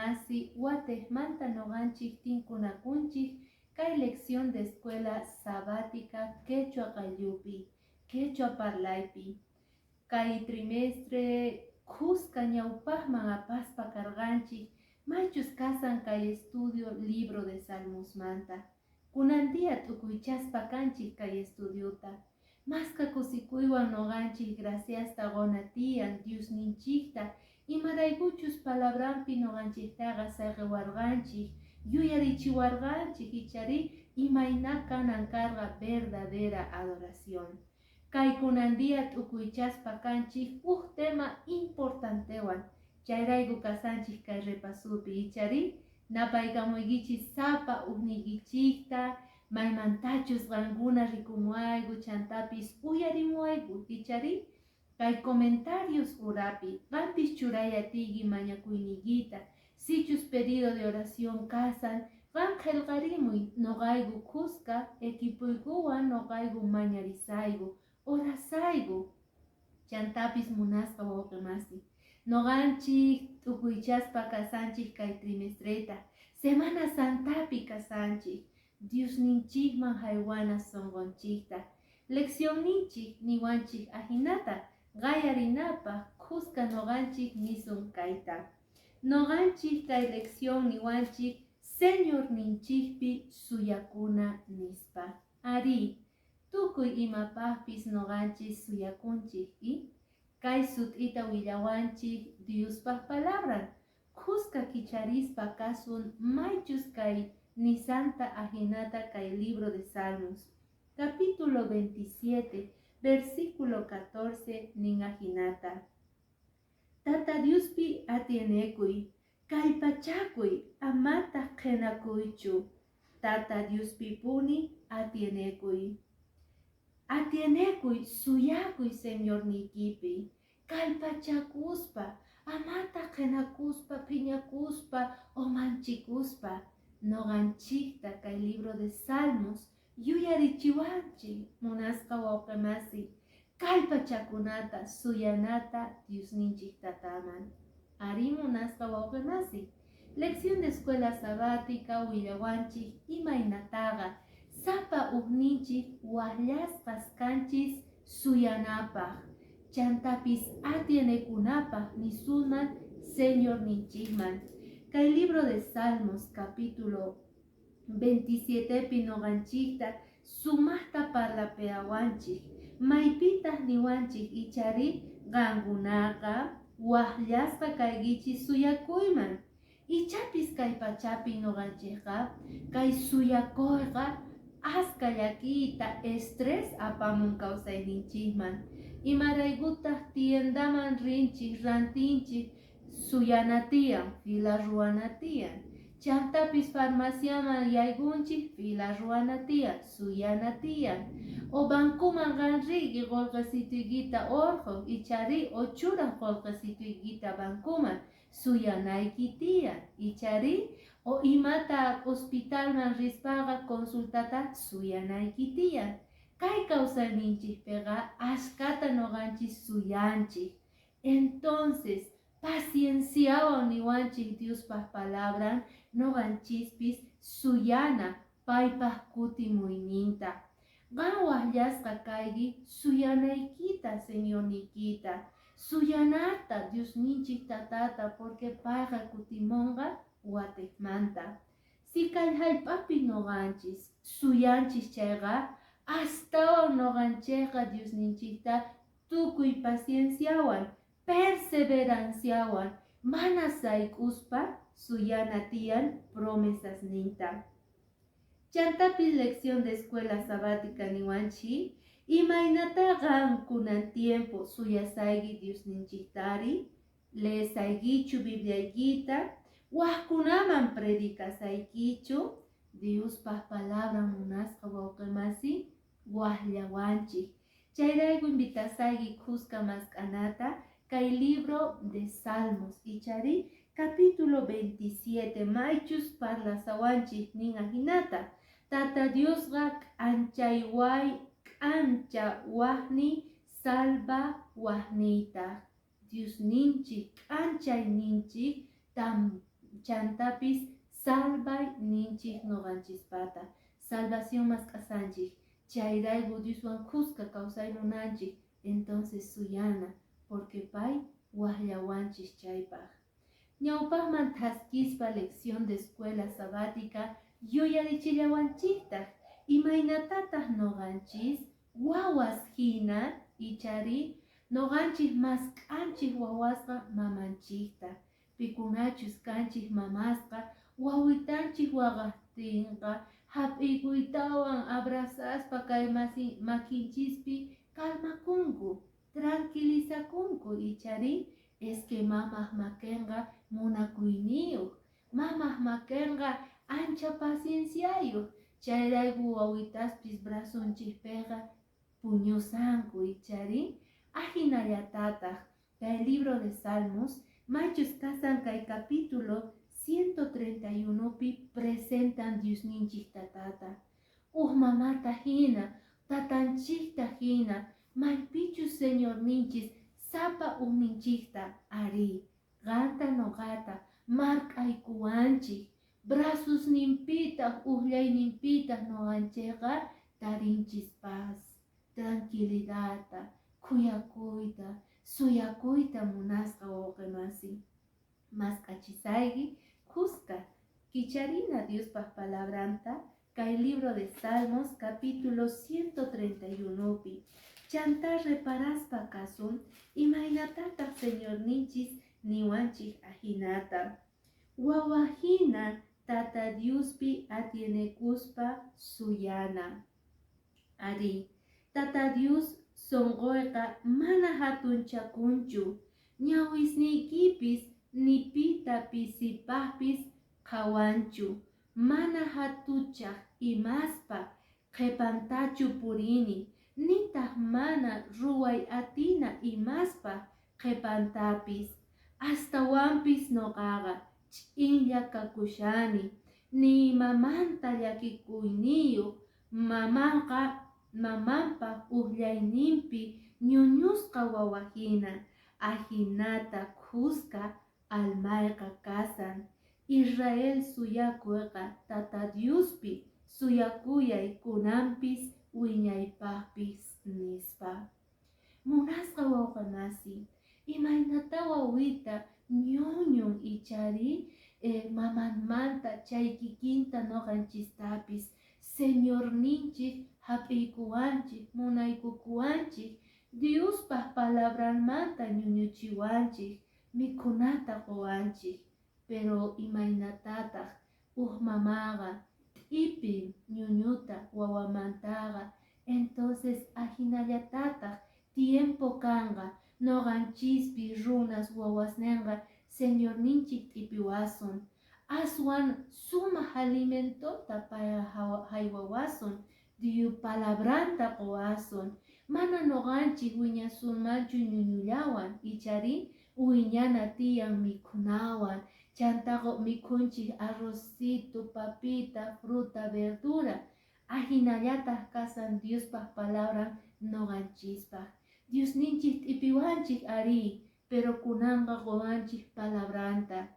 Wawqimasi, watejmanta noqanchik tinkunakunchik kay lección de escuela sabática quechua qallupi, quechua parlaypi. Kay trimestre khuska ñawpaqman apaspa karqanchik maychus kasan kay estudio libro de Salmosmanta. Kunan día t'ukuychaspa kanchik kay estudiota. Maska kusikuywan noqanchik graciasta qona tiyan Diosninchikta imaraykuchus palabranpi noqanchiktaqa saqiwarqanchik, yuyarichiwarqanchik ichari imayna kanan karqa verdadera adoración. Kay kunan día t'ukuychaspa kanchik uj tema importantewan, chayrayku kasanchik kay repasupi ichari napaykamuykichis sapa ujniykichikta, maymantachus qankuna rikumuayku chantapis uyarimuayku ichari kay comentarios urapi qampis churay atiyki mañakuyniykita, sichus pedido de oración kasan, qan qillqarimuy noqayku khuska equipuykuwan noqayku mañarisayku, orasayku, chantapis munasqa wawqimasi. Noqanchik t'ukuychaspa kasanchik kay trimestreta, Semana Santapi kasanchik, Diosninchikman haywana sunqunchikta. Leccionninchik niwanchik ajinata qayarinapaq khuska noqanchik nisun kayta. Noqanchik kay lección niwanchik Señorninchikpi suyakuna nispa. Arí, tukuy imapaqpis noqanchik suyakunchik y kay sut'ita willawanchik Diospaq palabran. Khuska kicharispa kasun maychus kay nisanta ajinata kay libro de Salmos. Capítulo 27, versículo 14 nin ajinata. Tata Diospi atienekuy, kallpachakuy, amataq qhinakuychu. Tata Diospipuni atienekuy. Atienekuy, suyakuy Señorniykipi. Kallpachakuspa, amataq qhinakuspa, phiñakuspa o manchikuspa. Noqanchikta kay libro de Salmos yuyarichiwanchik munasqa wawqimasi, kallpachakunata, suyanata Diosninchik tataman. Arí munasqa wawqimasi, lección de escuela sabática willawanchik imaynataqa sapa ujninchik waqllasqas kanchis suyanapaq, chantapis atienekunapaq nisunman Señorninchikman. Kay libro de Salmos capítulo 27pi noqanchikta sumaqta parlapeawanchik, maypitaq niwanchik ichari qankunaqa waqllasqa kaykichis suyakuyman. Ichapis kay pachapi noqanchikqa kay suyakuyqa aska llakiyta estrés apamun kawsayninchikman. Imaraykutaq tiendaman rinchik rantinchik suyana tiyan, fila ruwana tiyan. Chantapis farmaciaman yaykunchik fila ruwana tiyan, suyana tiyan. O bancoman qan riyki qullqisituykita urquq ichari o churaq qullqisituykita bancoman suyanayki tiyan. Ichari o imata hospitalman rispaqa consultata suyanayki tiyan. Kay kawsayninchikpiqa ashkata noqanchik suyanchik. Entonces, pacienciawan niwanchik Diospaq palabran noqanchispis suyana paypaq kutimuyninta. Qan waqllasqa kayki suyanaykita Señorniykita, suyanata Diosninchik tatata porque payqa kutimunqa watejmanta. Si kay hallp'api noqanchis suyanchis chayqa astawan noqanchikqa Diosninchikta tukuy pacienciawan, perseveranciawan, mana sayk'uspa suyana tiyan promesasninta. Chantapis lección de escuela sabática niwanchik, imaynata qan kunan tiempo suyasayki Diosninchiktari, leesaykichu Bibliaykita, waqkunaman predicasaykichu, Diospaq palabran munasqa wawqimasi waqllawanchik. Chayrayku invitasayki khuska mask'anata kay libro de Salmos ichari capítulo 27 maychus parlasawanchik nin ajinata. Tata Diosqa k'anchayway k'ancha waqniy salva waqniytaq. Diosninchik k'anchayninchik tam Chantapis salvayninchik noqanchispata. Salvación mask'asanchik. Chayrayku Dioswan khuska kawsay munanchik. Entonces suyana, porque pay waqllawanchik chaypaq. Ñawpaqman thaskispa lección de escuela sabática yuyarichillawanchiktaq imaynatataq noqanchis wawas hina, ichari noqanchik mask'anchik wawasqa mamanchikta, pikunachus kanchik mamasqa wawitanchik waqaqtinqa hap'iykuytawan abrazaspa kay makinchispi calmakunku, tranquilizakunku, ichari es que mamaq makinqa munakuyniyuq, mamaq makinqa ancha pacienciayuq, chayrayku wawitaspis brazonchikpiqa puñusanku, ichari ajinallatataq kay libro de Salmos maychus kasan kay capítulo 131pi presentan Diosninchik tatata uj mamata hina, tatanchikta hina, maypichus Señorninchis sapa ujninchikta ari qanta noqata mark'aykuwanchik, brazosninpitaq ujllayninpitaq noqanchikqa tarinchis paz, tranquilidadta, khuyakuyta, suyakuyta. Munasqa wawqimasi, mask'achisayki khuska kicharina Diospaq palabranta kay libro de Salmos capítulo 131pi. Chantá reparaspa kasun imaynatataq Señorninchis niwanchik ajinata. Wawajina Tata Diospi atienekuspa suyana. Arí, Tata Dios, sonqoyqa mana jatunchakunchu, ñawisniykipis ni pita pisipajpis qhawanchu. Mana jatuchaj imaspa qhepantachu purini, nitaj mana ruway atina imaspa qhepantapis. Astawanpis noqaqa ch'inlla kakushani, ni imamanta llakikuyniyoj, mamanqa mamanpa ujllayninpi ñuñusqa wawa jina, ajinata khuska almayqa kasan. Israel, suyakoyqa Tata Diospi suyakuyay kunanpis wiñaypajpis, nispa. Munasqa wawqamasi, imaynata wawita ñuñun, ichari mamanmanta, chay kikinta noqanchistapis Señorninchik hap'iykuwanchik, munaykukuwanchik, Diospaq palabranmanta ñuñuchiwanchik, mikhunata quwanchik. Pero imaynatataq uj mamaqa t'ipin ñuñuta wawamantaqa, entonces ajinallatataq tiempo kanqa noqanchispi runas wawasninqa Señorninchik t'ipiwasun, aswan sumaq alimentota payqa haywawasun, Dios palabranta quwasun. Mana noqanchik wiñasunmanchu ñuñullawan, ichari wiñana tiyan mikhunawan. Chantaqa mikhunchik arrocito, papita, fruta, verdura. Ajinallataq kasan Diospaq palabran noqanchispaq. Diosninchik t'ipiwanchik ari, pero kunanqa quwanchik palabranta,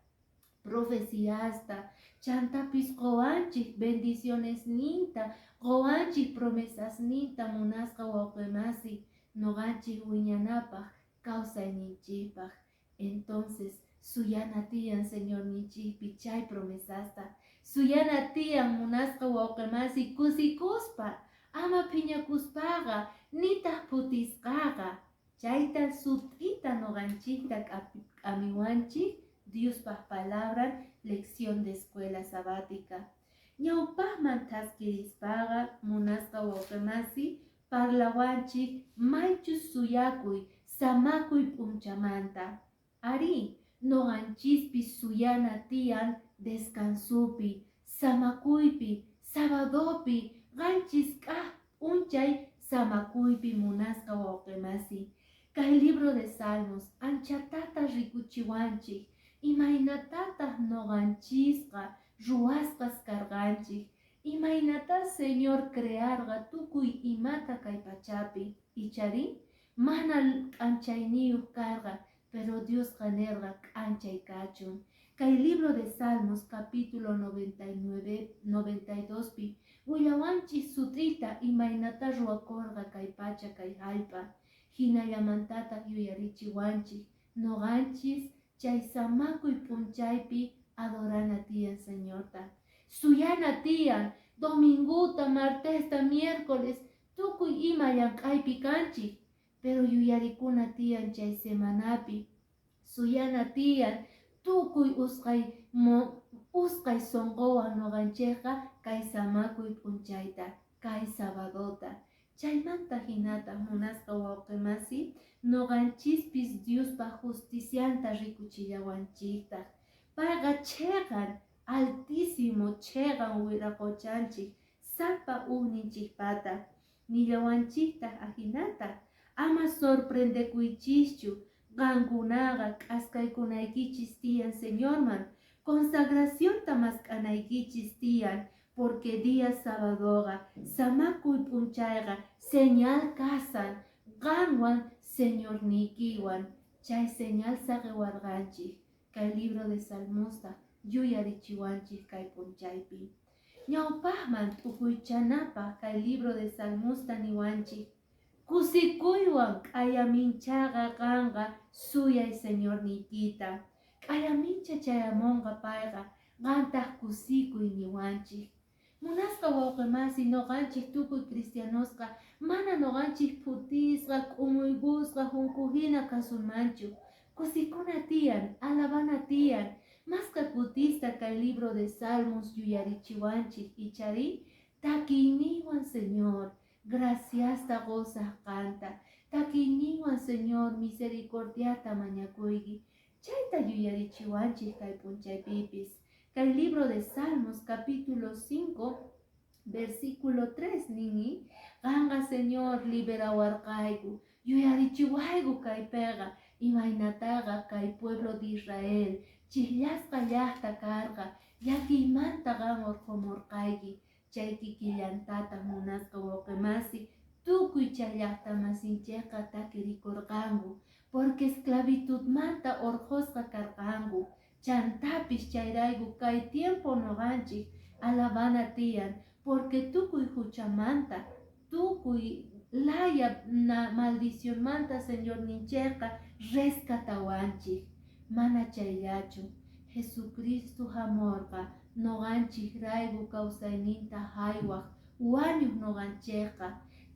profeciasta, chantapis quwanchik bendicionesninta, quwanchik promesasninta. Munasqa wawqimasi, noqanchik wiñanapaq kawsayninchikpaq. Entonces suyana tiyan Señorninchikpi chay promesasta, suyana tiyan, munasqa wawqimasi, kusikuspa, ama phiñakuspaqa, nitaq phutisqaqa. Chayta sut'ita noqanchikta k'amiwanchik Diospaq palabran lección de escuela sabática. Ñawpaqman thaskirispaqa, munasqa wawqimasi, parlawanchik maychus suyakuy samakuy p'unchamanta. Arí, noqanchispis suyana tiyan descansopi, samakuypi, sabadopi, qanchis kaq p'unchay samakuypi. Munasqa wawqimasi, kay libro de Salmos anchatata rikuchiwanchik imaynatataq noqanchisqa ruwasqas karqanchik, imaynata Señor crearqa tukuy imata kay pachapi, ichari mana k'anchayniyuq karqa, pero Diosqa nirqa k'anchay kachun. Kay libro de Salmos capítulo 99, 92pi willawanchik sut'ita imaynata ruwakurqa kay pacha, kay hallp'a. Hinallamantataq yuyarichiwanchik noqanchis chay samakuy p'unchaypi adorana tiyan Señorta. Suyana tiyan dominguta, martesta, miércoles, tukuy ima llank'aypi kanchik, pero yuyarikuna tiyan chay semanapi. Suyana tiyan tukuy usqay sonqowan noqanchikqa kay samakuy p'unchayta, kay sabadota. Chaymanta hinataq, munasqa wawqimasi, noqanchispis Diospa justicianta rikuchillawanchiktaq. Payqa cheqan, altísimo cheqan wiraqochanchik sapa ujninchikpata. Nillawanchiktaq ajinata: ama sorprendekuychischu, qankunaqa k'askaykunaykichis tiyan Señorman, consagracionta mask'anaykichis tiyan, porque día sábadoqa, samakuy p'unchayqa, señal kasan qanwan Señorniykiwan. Chay señal saqiwarqanchik kay libro de Salmosta yuyarichiwanchik kay p'unchaypi. Ñawpaqman t'ukuychanapaq kay libro de Salmosta niwanchik: kusikuywan k'ayaminchaqa qanqa suyay Señorniykita. K'ayamincha chayamunqa payqa, qantaq kusikuy niwanchik. Munasqa wawqimasi, noqanchik tukuy cristianosqa mana noqanchik phutisqa, k'umuykusqa, junkuhina kasunmanchu. Kusikuna tiyan, alabana tiyan. Masqa kutista kay libro de Salmos yuyarichiwanchik, ichari? Takiyniywan, Señor, graciasta qusaq qanta. Takiyniywan, Señor, misericordiata mañakuyki. Chayta yuyarichiwanchik kay p'unchaypipis. Kay libro de Salmos capítulo 5 versículo 3 nini: qanqa, Señor, liberawarqayku. Yuyarichiwayku kaypiqa imaynataqa kay pueblo de Israel chiqllasqa llaqta karqa, llakiymanta qan urqumurqayki. Chay kikillantataq, munasqa wawqimasi, tukuy chay llaqtamasinchikqa takirikurqanku, porque esclavitudmanta urqusqa karqanku. Chantapis chayrayku kay tiempo noqanchik alabana tiyan, porque tukuy huchamanta, tukuy laya maldicionmanta Señorninchikqa rescatawanchik. Mana chayllachu, Jesucristo hamurqa noqanchik rayku kawsayninta haywaq, wañuq noqanchikqa.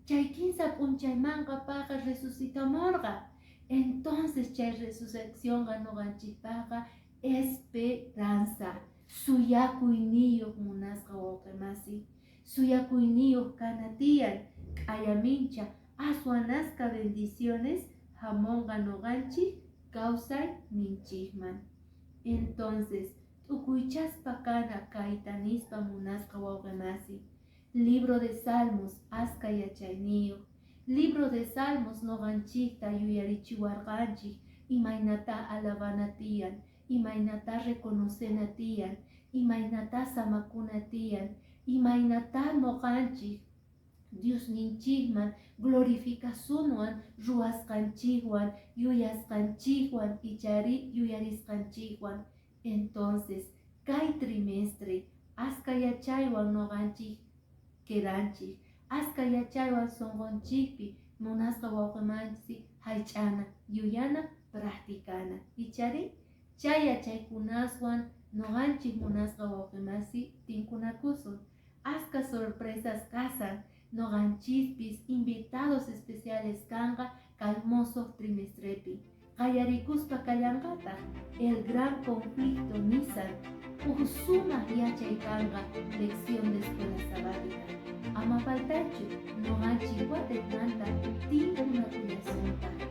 Chay kinsa p'unchaymanqa payqa resucitamurqa. Entonces chay resurreccionqa noqanchikpaqqa esperanza, suyakuyniyuq, munasqa wawqimasi, suyakuyniyuq kana tiyan. K'ayamincha aswan aska bendiciones hamunqa noqanchik kawsayninchikman. Entonces t'ukuychaspa kana kayta nispa, munasqa wawqimasi: libro de Salmos aska yachayniyuq. Libro de Salmos noqanchikta yuyarichiwarqanchik imaynata alabana tiyan, imaynata reconocena tiyan, imaynata samakuna tiyan, imaynata noqanchik Diosninchikman glorificasunwan ruwasqanchikwan, yuyasqanchikwan, ichari yuyarisqanchikwan. Entonces kay trimestre aska yachaywan noqanchik quedanchik, aska yachaywan sunqunchikpi, munasqa wawqimanchik, haych'ana, yuyana, practicana, ichari? Chay yachaykunaswan noqanchik, munasqa wawqimasi, tinkunakusun. Aska sorpresas kasan noqanchispis, invitados especiales kanqa kay mosoq trimestrepi. Qallarikuspa kallanqataq el gran conflicto nisan uj sumaq yachay kanqa, lección de escuela sabática. Ama faltachu, noqanchik watejmanta tinkunakullasuntaq.